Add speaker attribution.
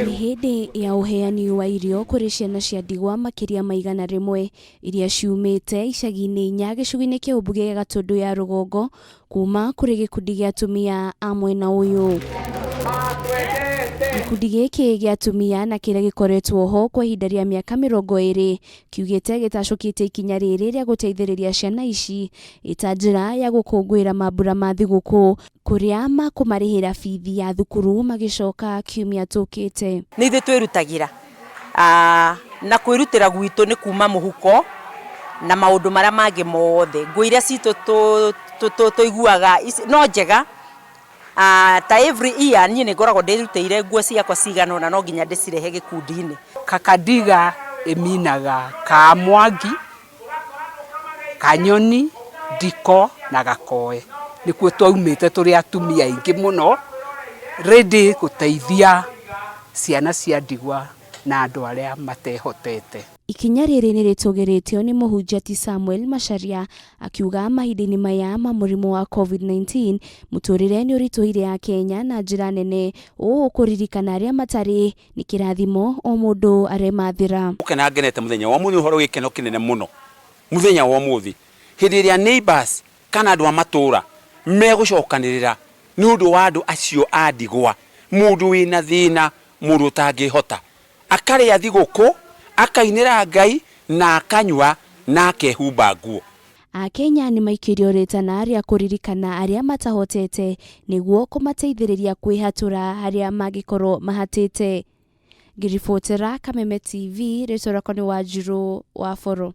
Speaker 1: Nĩ hĩndĩ ya ũheani wa irio kũrĩ ciana cia ndigwa makĩria ma 100 iria ciumĩte icagi-inĩ inya gĩcigo-inĩ kĩa ũmbunge gĩa Gatũndũ ya rũgongo kuma kũrĩ gĩkundi gĩa atumia a mwena ũyũ. Gĩkundi gĩkĩ gĩa atumia na kĩrĩa gĩkoretwo ho kwa ihinda rĩa mĩaka 20 kiugĩte gĩtacũkĩtie ikinya rĩrĩ rĩa gũteithĩrĩria ciana ici ĩta njĩra ya gũkũngũĩra mambura ma thigũkũ kũrĩa makũmarĩhĩra bithi ya thukuru magĩcoka kiumia tũkĩte.
Speaker 2: Nĩ ithuĩ twĩrutagĩra na kwĩrutĩra gwitũ nĩ kuma mũhuko na maũndũ marĩa mangĩ mothe. Nguo iria citũ tũiguaga no njega ta every year niĩ nĩ ngoragwo ndĩrutĩire nguo ciakwa cigana ũna no nginya ndĩcirehe gĩkundi-inĩ.
Speaker 3: Kakadiga ĩminaga Kamwangi, Kanyoni, Ndiko na Gakoe. Nĩkuo twaumĩte tũrĩ atumia aingĩ mũno ready gũteithia ciana cia ndigwa na andũ arĩa matehotete.
Speaker 1: Ikinya rĩrĩ nĩ rĩtũgĩrĩtio nĩ mũhunjia ti Samuel Macharia akiuga mahinda-inĩ maya ma mũrimũ wa Covid-19 mũtũrĩre nĩ ũritũhĩire Akenya na njĩra nene ũũ kũririkana arĩa matarĩ nĩ kĩrathimo o mũndũ aremathĩra.
Speaker 4: Gũkena ngenete mũthenya wa ũmũthĩ ũhoro gĩkeno kĩnene mũno mũthenya wa ũmũthĩ hĩndĩ ĩrĩa neighbors kana andũ a matũra megũcokanĩrĩra nĩ ũndũ wa andũ acio a ndigwa mũndũ wĩna thĩna mũndũ ũtangĩhota akarĩa thigũkũ akainĩra Ngai na akanyua na akehumba nguo.
Speaker 1: Akenya nĩ maikĩirio rĩtana rĩa kũririkana arĩa matahotete nĩguo kũmateithĩrĩria kwĩhatũra harĩa mangĩkorwo mahatĩte. Ngĩribotera Kameme TV, rĩtwa rĩakwa nĩ Wanjirũ wa Boro.